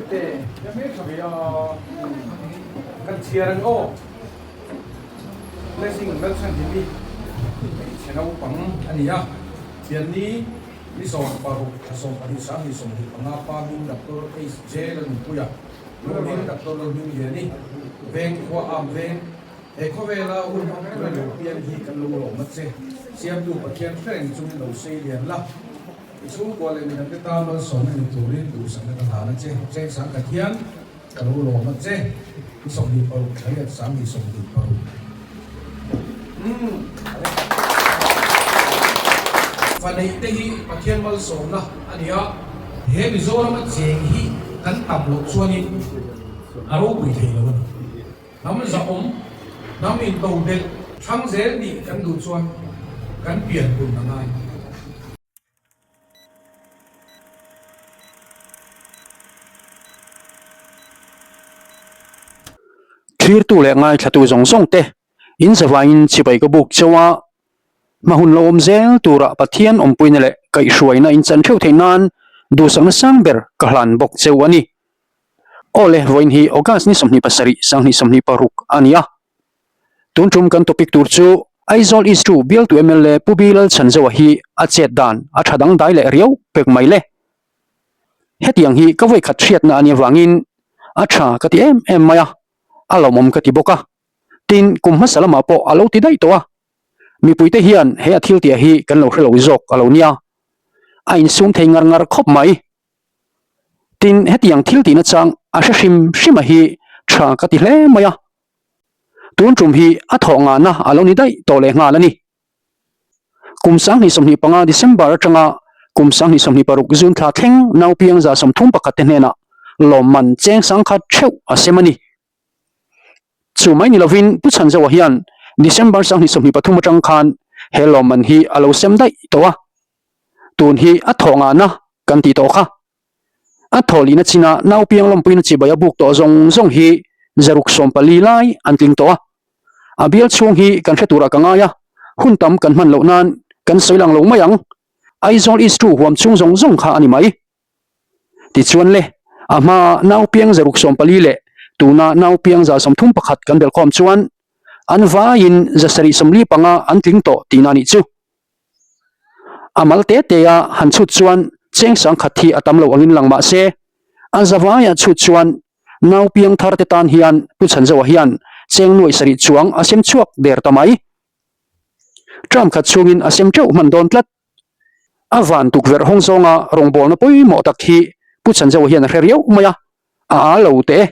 Te ka hmel tha ve a, kan chhiar ang aw. Blessing Lalchhanhimi hmeichhe naupang a ni a, Thianni ni 16 thla 12 2025 pa hming Doctor HJ Lalnunpuia, nu hming Doctor Lalhmingliani, veng khua Am veng, he khawvela hun hmang tura lo piang hi kan lo lawm a che, Siamtu Pathian hrereng chungin lo sei lian la. I chhungkua leh midangte tan malsawmna ni turin duhsakna ka hlan a che. Chengsang ka thian, ka lo lawm a che. I 26 thla riat 2026. Umm. Fa neih te hi Pathian malsawmna a ni a. He Mizorama cheng hi kan tam loh chuanin a ropui thei lo a ni. Hnam zahawm, hnam intodelh thlang zel nih kan duh chuan kan pian hun a ngai. Thlirtu leh ngaithlatu zawng zawng te in zavaiin chibai ka buk chauh a, hma hun lo awm zel tura Pathian awmpuina leh kaihhruaina in chan theuh theih nan duhsakna sang ber ka hlan bawk cheu a ni. Aw le, vawiin hi August ni 27, 2026 a ni a. Tun tum kan topic tur chu Aizawl East 2 bialtu mla Pu B Lalchhanzoa hi a chet dan a tha dangdai leh riau pek mai le. Hetiang hi ka vawikhat hriatna a nih avangin a tha ka ti em em mai a, a lawmawm ka ti bawk a. Tin, kum hmasa lamah pawh a lo ti daih tawh a. Mipuite hian he a thiltiah hi kan lo hre lo zawk a lo nia. A insum thei ngar ngar khawp mai. Tin, hetiang thil tihna chang a hre hrim hrim a hi tha ka ti hle mai a. Tun tum hi a thawh ngahna a lo ni daih tawh leh nghal a ni. Kum 2025 December atanga kum 2026 June thla thleng naupiang 31 te hnenah lawmman cheng sangkhat theuh a sem a ni. Chu mai ni lovin Pu Chhanzoa hian December 2023 atang khan he lawmman hi a lo sem daih tawh a. Tun hi a thawh ngahna kan tih tawh kha. A thawh lihna chinah naupiang lawmpuina chibai a buk tawh zawng zawng hi 640 lai an tling tawh a. A bial chhung hi kan hre turah ka ngai a, hun tam kan hman loh nan kan sawi lang lo mai ang. Aizawl East 2 huam chhung zawng zawng kha a ni mai. Tichuan le, a hmaa naupiang 640 leh tuna naupiang 131 kan belkhawm chuan an vaiin 745 an tling tawh tihna a nih chu. A mal te te a han chhut chuan cheng sangkhat hi a tam lo angin lang mah se, a zavaiah chhut chuan nau piang thar te tan hian Pu Chhanzoa hian cheng nuaih sarih chuang a sem chhuak der ta mai. Term khat chhungin a sem teuh hman dawn tlat. A van tukverh hawng zawnga rawngbawlna pawimawh tak hi Pu Chhanzoa hian a hre riau mai a, a â lo teh e.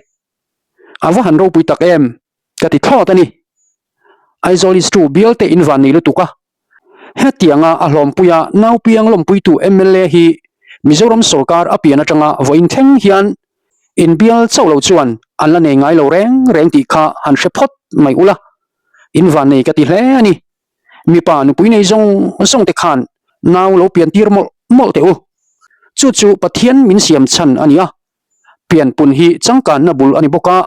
A va han ropui tak em! Ka ti thlawt a ni. Aizawl is true bial te in van nei lutuk a. Hetianga a hlawmpuia naupiang lawmpuitu mla hi Mizoram sorkar a pian atanga vawiin thleng hian in bial chauh lo chuan an la nei ngai lo reng reng tih kha han hre phawt mai ula. In van nei ka ti hle a ni. Mipa nupui nei zawng zawng te khan nau lo pian tir mawlh mawlh teh u. Chu chu Pathian min siam chhan a ni a. Pianpun hi changkanna bul a ni bawk a,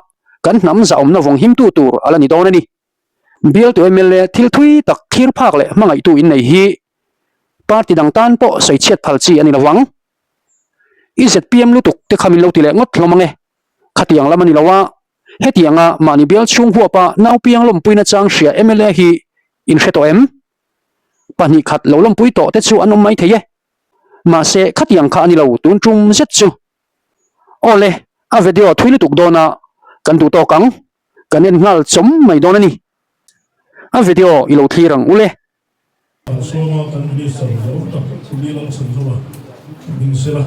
kan hnam zahawmna vawng himtu tur a la ni dawn a ni. Bialtu mla thil thui tak thlir phak leh hmangaihtu innei hi party dang tan pawh sawichhiat phal chi a ni lovang. I zpm lutuk te kha min lo ti leh ngawt hlawm ange. Khatiang lam a ni lo a, hetianga mahni bial chhung huapa naupiang lawmpuina chang hria mla hi in hre tawh em? Pahnih khat lo lawmpui tawh te chu an awm mai thei e. Mahse khatiang kha a ni lo tun tum zet chu. Aw le, a video thui lutuk dawn a, kan duh tawk ang. Kan en nghal chawm mai dawn a ni. A video i lo thlir ang u le. Kan sawma kan Minister zo tak Pu Lalchhanzova ding sela.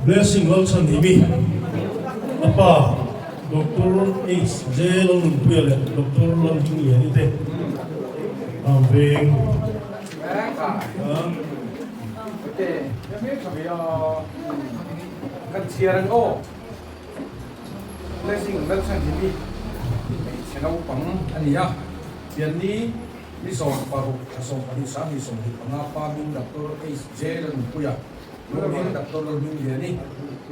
Blessing Lalchhanhimi, a pa Doctor HJ Lalnunpuia leh Doctor Lalhmingliani te ang veng. Kan chhiar ang aw. Blessing Lalchhanhimi hmeichhe naupang a ni a, Pianni ni 16 thla 12 2025 pa hming Doctor HJ Lalnunpuia, nu hming Doctor Lalhmingliani,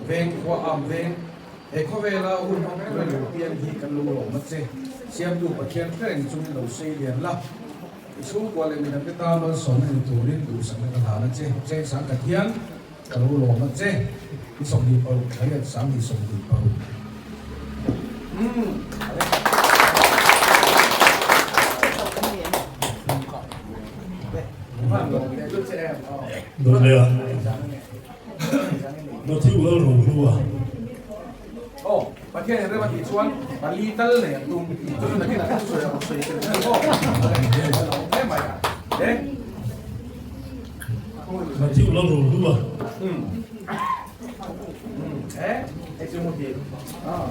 veng khua Am veng, he khawvela hun hmang tura lo piang hi kan lo lawm a che. Siamtu Pathian hrereng chungin lo sei lian la. I chhungkua leh midangte tan malsawmna ni turin duhsakna ka hlan a che. Chengsang ka thian, ka lo lawm a che. Ni 26 thla riat 2026. Dawt leh a, Matthew Lalrohlua. Aw, Pathian in rem a tih chuan pali tal nei an tum. Chu chu nakin ah sawi a sawi tel zel maw? A lo awm hle mai a. E. Matthew Lalrohlua. Umm. Umm. E, hei chu muhil. Aw.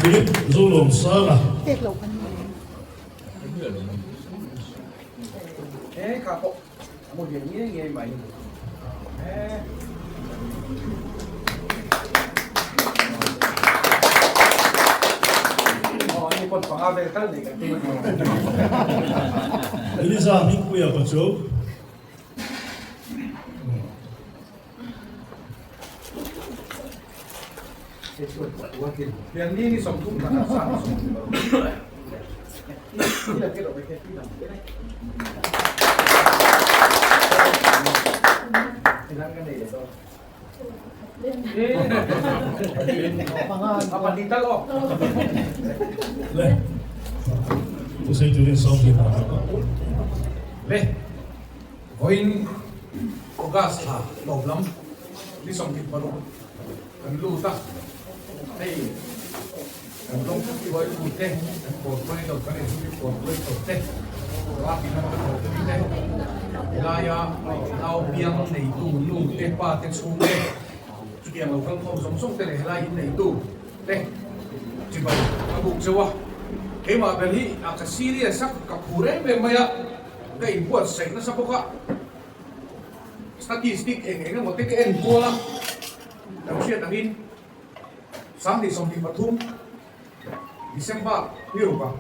Philip Zolawmsanga. Eliza Hmingpuia Pachuau. Le. Thusawi turin sawm hi Le. Vawiin August thla tawp lam ni 26 kan lut a, hei kan rawng hruaitu te, kan corporator kan executive corporator te, party lama ka thawhpui te, helaia nau piang neitu nu te pa te chhung te, chutiang lo kalkhawm zawng zawng te leh helai in neitu te chibai ka buk cheu a, keimah ber hi a ka serious a, ka phur em em mai a. Ka inbuatsaih nasa bawk a, statistic eng eng emaw te ka en kual a, kan hriat angin 2023 December ni ruk a,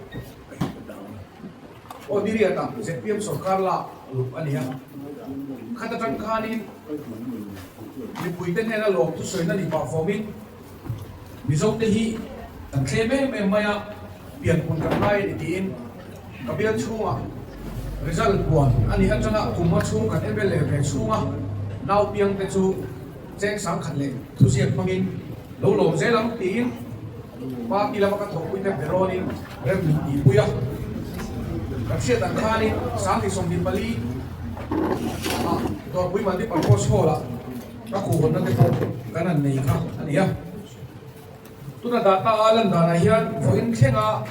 aw ni riat ah zpm sorkar lak luh a ni a, khat atang khanin mipuite hnena lawm thusawina ni pah fawmin Mizote hi kan thlem em em mai a, pianpun kan ngai a ni tiin ka bial chhungah result puan a nih atanga kum a chhung kan mla ve chhunga nau piangte chu cheng sangkhat leh thuziak hmangin lo lawm zel ang tiin party lama ka thawhpuite berawnin rem min tihpui a. Kan hriat ang khanin 2024 ah Dawrpui Multipurpose Hall-ah Ka khuhhawnna te pawh kan han nei kha a ni a. Tuna data a lan danah hian vawiin thlenga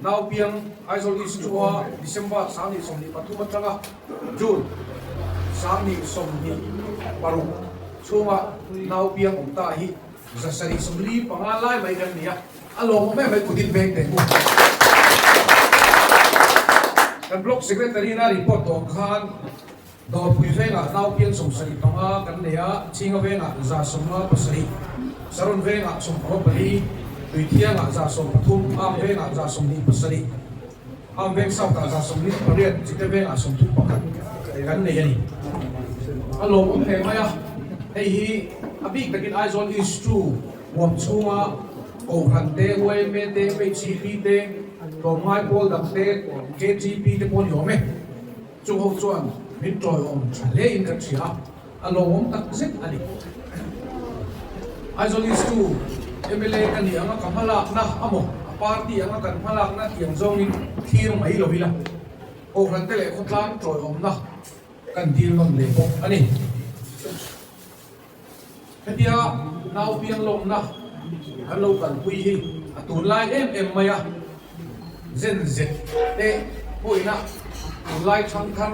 Naupiang Aizawl East chunga December 2023 atanga June 2026 chhunga Naupiang awm ta hi 745 lai mai kan ni a, a lawmawm em mai kutin veng teh u. Kan Block Secretary-na report tawh khan Dawrpui vengah naupiang 75 kan nei a, Chhinga vengah 57, Saron vengah 64, Tuithiangah 113, Am vengah 27, Am veng South-ah 28, Chite vengah 31 kan nei a ni. A lawmawm hle mai a, hei hi a bik takin Aizawl East 2 huam chhunga Kohhran te, yma te, MHCP te, tlawmngai pawl dang te, KTP te pawh ni awm e. Chu ho chuan min tawiawm tha hle in ka hria a, a lawmawm tak zet a ni. Aizawl East 2 mla ka nih anga ka hmalakna amaw a party anga kan hmalakna tiang zawngin thlir mai lo ila, Kohhran te leh khawtlang tawiawmna kan dil nawn leh bawk a ni. Hetia nau piang lawmna kan lo kalpui hi a tunlai em em mai a, zen zet te pawhina tunlai thangthar,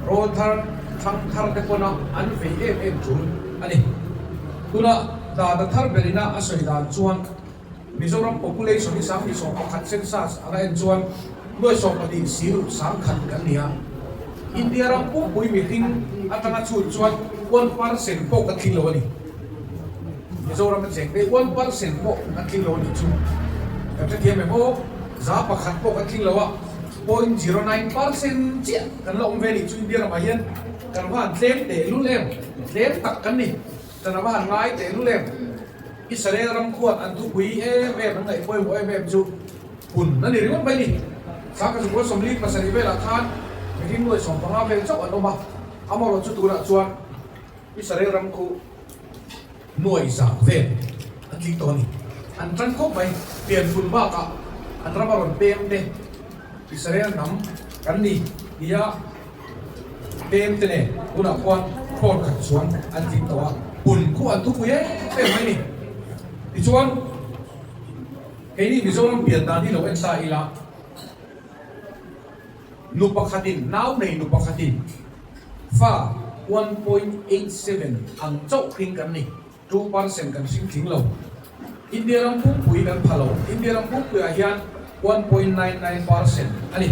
rawlthar thangthar te pawna an vei em em tul a ni. Tuna data thar berina a sawi dan chuan Mizoram population hi 21 census anga en chuan nuai 12 silu 10,000 kan ni a. India ram pumpui mihring atanga chhut chuan 1% pawh kan tling lo a ni. Mizoram a cheng te 1% pawh kan tling lo a nih chu. Kan hrethiam em aw, 1% pawh kan tling lo a, 0.09% chiah kan la awm ve a nih chu India ramah hian. Kan va han tlem teh lul em? Tlem tak kan ni. Kan a va han ngai teh lul em? Israel ram khuan an thupui em em, an ngaih pawimawh em em chu hun a ni ringawt mai ni. Sangkha zukua 47 velah khan mihring nuai 15 vel chauh an awm a, amaherawhchu chu tunah chuan Israel ram khu nuai zah vel an tling tawh a ni. An tan khawp mai, pianpun bakah an rama rawn peng te Israel hnam kan ni tia peng te nen tunah khuan khawl khat chuan an tling tawh a, pun khu an thupui em em mai ni. Tichuan keini Mizoram pian dan hi lo en ta ila, nu pakhatin, nau nei nu pakhatin fa 1.87 ang chauh hring kan ni. 2% kan hring tling lo. India ram pumpui kan pha lo. India ram pumpuiah hian 1.99% a ni.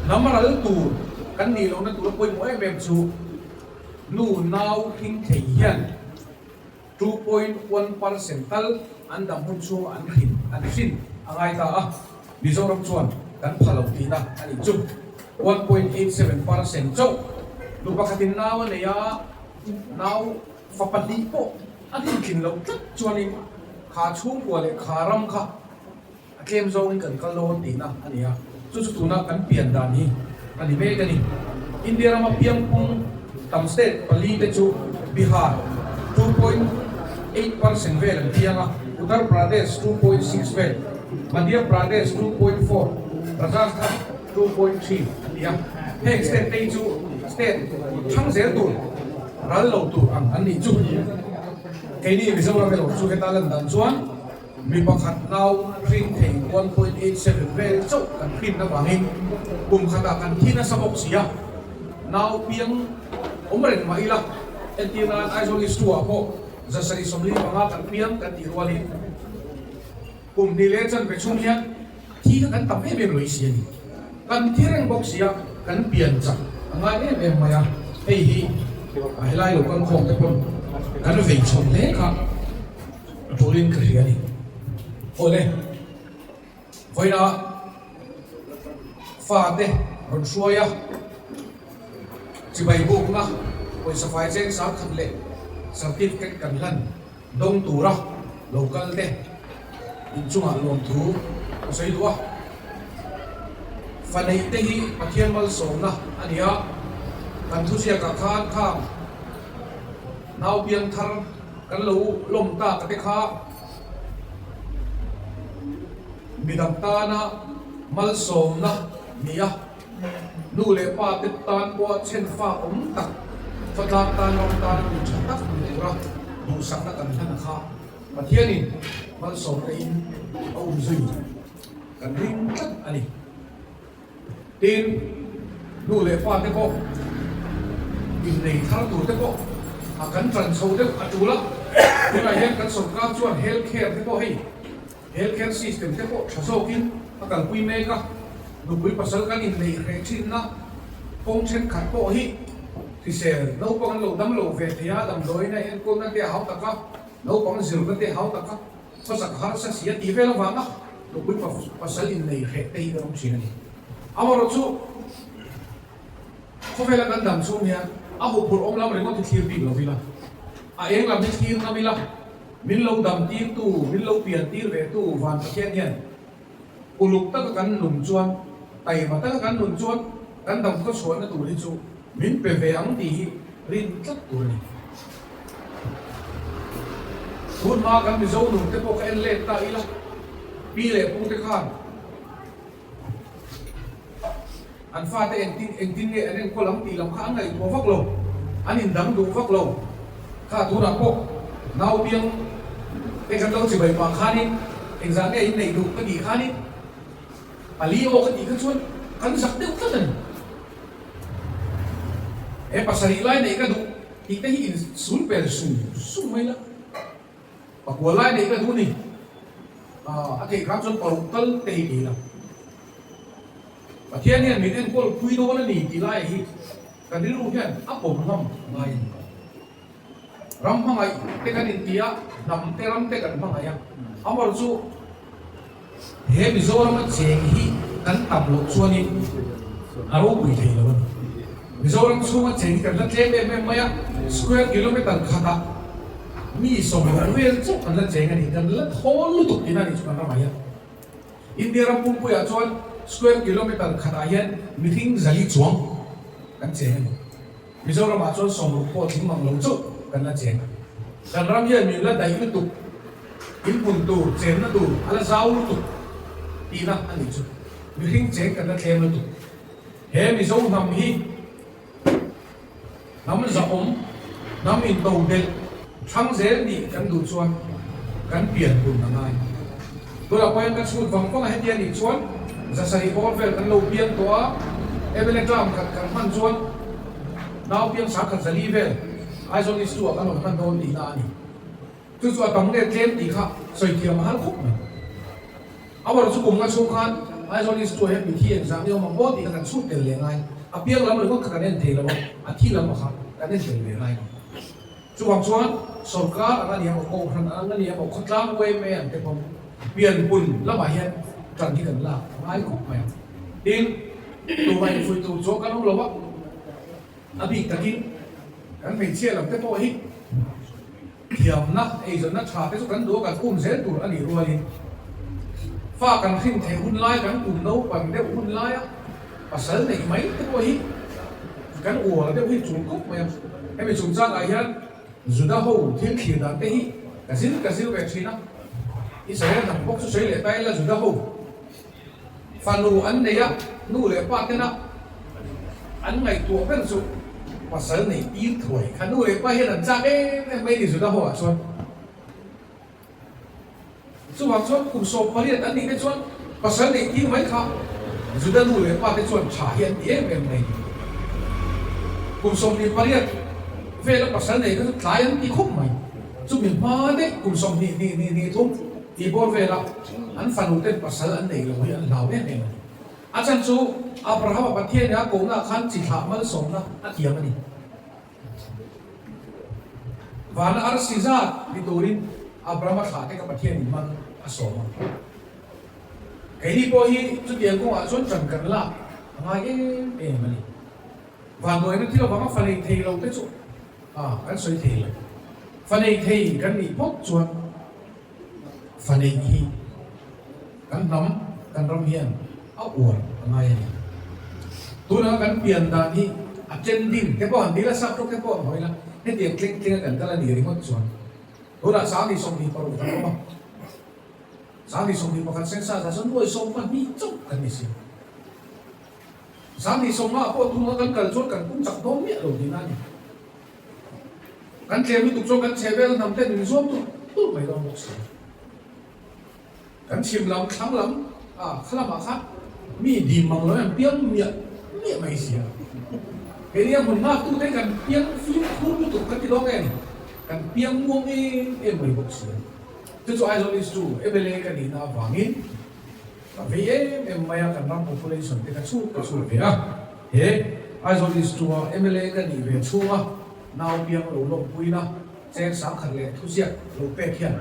Hnam ral tur kan nih lohna tura pawimawh em em chu nu nau hring thei hian 2.1% tal an dam hun chhunga an hrin an hrin a ngai ta a. Mizoram chuan kan pha lo tihna a nih chu. 1.87% chauh nu pakhatin nau a nei a. Nau fa pahnih pawh a hlintling loh tlat chuanin kha chhungkua leh kha ram kha a tlem zawngin kan kal dawn tihna a ni a, chu chu tuna kan pian dan hi a ni mek a ni. India rama piangpung tam state pali te chu Bihar 2.8% vel an piang a, Uttar Pradesh 2.6 vel, Madhya Pradesh 2.4, Rajasthan 2.3 an ni a, heng state te hi chu state thlang zel tur ral lo tur ang an nih chu. Keini Mizoram erawh chu heta lan dan chuan mi pakhat nau hring thei 1.87 vel chauh kan hrin avangin kum khatah kan thi nasa bawk si a, nau piang awm reng mah ila entir nan Aizawl East 2 ah pawh 745 kan piang kan tih rualin Kum hnih leh chanve chhung hian thi kha kan tam em em lo i si a ni. Kan thi reng bawk si a, kan pian chak a ngai em em mai a, hei hi a helai lo kal khawm te pawn kan vei chho hle kha a tulin ka hria a ni. Awle, vawiina fate rawn hruai a, chibai bukna pawisa fai cheng 10,000 leh certificate kan hlan. Dawng tura lo kal te inchungah lawmthu ka sawi duh a, fa neih te hi Pathian malsawmna a ni a, kan thuziakah khan khang nau piang thar kan lo lawm tak te kha midang tana malsawmna ni a. Nu leh pa te tan pawha chhen fa awm tak, khawtlang tan ram tan a mi tha tak ni tura duhsakna kan hlan kha Pathianin malsawmna in a um zui kan ring tlat a ni. Tin, nu leh pa te pawh innei thar tur te pawh a kan ṭan chho deuh a ṭul a, tunah hian kan sawrkar chuan health care te pawh hei, Health care system te pawh tha zawkin a kalpui mek a, nupui pasal kan inneih hreh thinna kawng thenkhat pawh hi hrisel naupang an lo dam lo ve thei a, damdawiin a enkawlna te a hau tak a, naupang zirna te a hau tak a, khawsak harsa si a tih vel avanga nupui pasal inneih hreh te hi kan awm thin a ni. Amaherawhchu khawvela kan dam chhung hian a huphurh awm lam ringawt hi thlir bik lo ila, a eng lam hi thlir ngam ila, Min lo dam tirtu, min lo pian tir ve tu Van Pathian hian uluk taka kan nun chuan, taima taka kan nun chuan kan dam khaw chhuahna tur hi chu min pe ve ang tih hi rin tlat tur a ni. Tun hma kan Mizo nun te pawh kha en let ta ila, pi leh pu te khan, An fate engtin engtin nge an enkawl ang tih lam kha an ngaihtuah vak lo, an indang duh vak lo. Kha tunah pawh nau piang te kan lo chibai pah khanin engzah nge inneih duh ka tih khanin pali aw ka tih kha chuan kan zak deuh tlat a ni. He pasarih lai neih ka duh tih te hi insul pel sung sung mai la. Pakua lai neih ka duh ni. A theih khan chuan paruk kal te hi ti ila. Pathian hian min enkawl pui dawn a ni tih laiah hi kan rilru hian a pawm ngam ngai a ni. Ram hmangaih te kan inti a, hnam te ram te kan hmangaih a. Amaherawhchu chu he Mizorama cheng hi kan tam loh chuanin a ropui thei lo a ni. Mizoram chhunga cheng hi kan la tlem em em mai a, square kilometre khatah mi 60 vel chauh kan la cheng a ni, kan la thawl lutuk tihna a nih chu kan ramah hian. India ram pumpuiah chuan square kilometre khatah hian mihring 400 chuang kan cheng a ni. Mizoramah chuan 60 pawh tling mang lo chauh kan la cheng a. Kan ram hian min la daih lutuk, inhmun tur, chenna tur a la zau lutuk tihna a nih chu. Mihring cheng kan la tlem lutuk. He Mizo hnam hi hnam zahawm, hnam intodelh thlang zel nih kan duh chuan kan pian hun a ngai. Tunah pawh hian ka chhut vang vang a, hetia nih chuan 700 bawr vel kan lo piang tawh a, MLA term khat kan hman chuan nau piang 1100 vel Aizawl East 2 ah kan rawn hman dawn tihna a ni. Chu chu a tam nge tlem tih kha sawi thiam a har khawp mai. A war chu kum nga chhung khan Aizawl East 2 ah hian mithi engzah nge awm ang maw tih kha kan chhut tel leh ngai. A piang lam ringawt kha kan en thei lo a, a thi lam kha kan en tel ve ngai lo. Chuvang chuan sorkar ang a ni emaw, kohhran ang a ni emaw, khawtlang yma ang te pawh pianpun lamah hian tan hi kan lak a ngai khawp mai ang. Tin, tumah infuih tur chuan kan awm lo a, a bik takin kan hmeichhia lam te pawh hi thiamna, eizawnna tha te chu kan duh a, kan um zel tur a nih rualin fa kan hrin theih hun lai, kan kum naupan deuh hun laia pasal neih mai te pawh hi kan uar deuh hi tul khawp mai a. Hemi chungchangah hian Juda ho thil thlir dan te hi ka zir ka zir ve thin a, Israel hnam bawk chu sawi leh ta ila Juda ho Fanu an nei a, nu leh pa tena an ngaihtuah ber chu pasal nei tir thuai kha nu leh pa hian an chak em em mai ni Juda ho ah chuan. Chuvang chuan kum 18 an nih te chuan pasal nei tir mai kha Juda nu leh pa te chuan tha hi an ti em em mai ni. Kum 28 vela pasal nei kha chu tlai an ti khawp mai. Chumi hma daih kum 20 hnih hnih hnih thum tih bawr vela an fanu ten pasal an nei lo hi an hlau em em a ni. A chhan chu Abrahama Pathian leh a kohna ah khan chi thlah malsawmna a thiam a ni. Vana arsi zat ni turin Abrahama thlah te kha Pathian in man a sawm a. Keini pawh hi chutiang kawngah chuan ṭan kan lak a ngai em em a ni. Vanduaina thil avanga fa nei thei lo te chu a kan sawi thei lo. Fa nei thei kan nih phawt chuan fa neih hi kan hnam, kan ram hian a uar a ngai a ni. Tuna kan pian dan hi a trending te pawh han ti ila, sap tawk te pawh an hawi ila, hetiang tleng tlenga kan kal a nih ringawt chuan tunah 2026 kan awm a, 2021 census ah chuan nuai 12 chauh kan ni si. 2050 pawh tunga kan kal chuan kan pum chak dawn miah lo tihna a ni. Kan tlem lutuk chuan kan chhe vel hnam ten min zuam tur tur mai dawn bawk si. Kan chhim lam, thlang lam ah kha lamah khan mi dim mang lo hian piang miah miah mai si a. Keini a hmun nghak tute kan piang fimkhur lutuk kan ti dawn nge ni? Kan piang muang em em mai bawk si a. Chu chu Aizawl East 2 mla ka nihna avangin Ka vei em em mai a, kan ram population te ka chhut ka chhut ve a. He Aizawl East 2 a mla ka nih ve chhunga nau piang lo lawmpuina cheng 1000 leh thuziak lo pek hian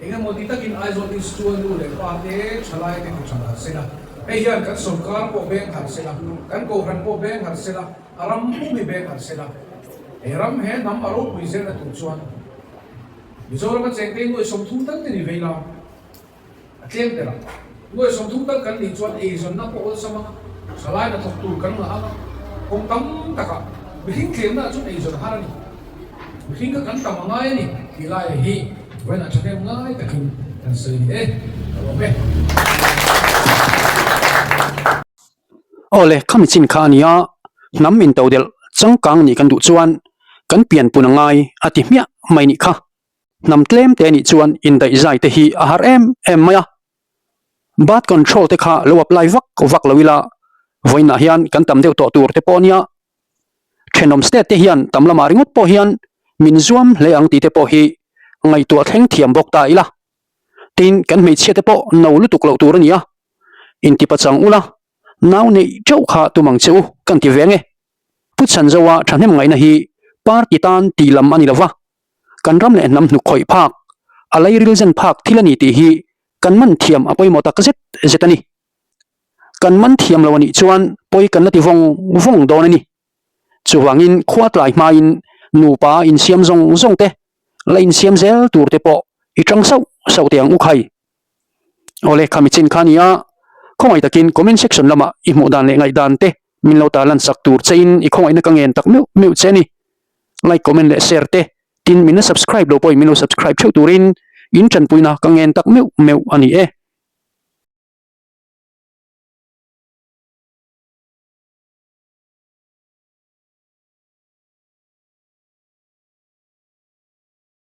eng emaw ti takin Aizawl East 2 a nu leh pa te thalai te ti tha harh sela, hei hian kan sawrkar pawh beng harh sela, kan kohhran pawh beng harh sela, a ram pum hi beng harh sela, he ram he hnam a ropui zelna tur chuan Mizoram a chengte hi nuai 30 tal te ni vei la. A tlem ber a. Nuai 30 tal kan nih chuan eizawnna pawh awlsam anga thalai hna thawk tur kan ngah anga kawng tam takah mihring tlemna chuan eizawn har a ni. Mihring kha kan tam a ngai a ni tih laia hi vawiinah thahnem ngai takin kan sawi ni e. Ka lawm e. Aw le, khami chin kha a nia, hnam intodelh changkang nih kan duh chuan kan pianpun a ngai a ti hmiah mai nih kha. Hnam tlem te nih chuan indaih zai te hi a har em em mai a. Birth control te kha lo apply vak vak lo ila, vawiinah hian kan tam deuh tawh tur te pawh nia. Thenawm state te hian tam lamah ringawt pawh hian min zuam hle ang tih te pawh hi ngaihtuah thleng thiam bawk ta ila. Tin, kan hmeichhia te pawh no lutuk loh tur a ni a, intipachang ula, nau neih teuh kha tum ang che u kan ti ve nge. Pu Chhanzoa thahnem ngaihna hi party tan tih lam a ni lova, kan ram leh hnam hnuk khawih phak, a lairil zen phak thil a ni tih hi kan man thiam a pawimawh tak zet zet a ni. Kan man thiam lo a nih chuan pawi kan la ti vawng vawng dawn a ni. Chuvangin khua tlai hmain nupa insiam zawng zawng te, la insiam zel tur te pawh i tang sauh sauh teh ang u khai. Awle khami chin kha nia, khawngaih takin comment section lamah i hmuh dan leh ngaihdan te min lo tarlan sak tur chein i khawngaihna ka ngen tak meuh meuh che a ni. Like, comment leh share te tin min la subscribe lo pawhin min lo subscribe theuh turin in tanpuina ka ngen tak meuh meuh a ni e.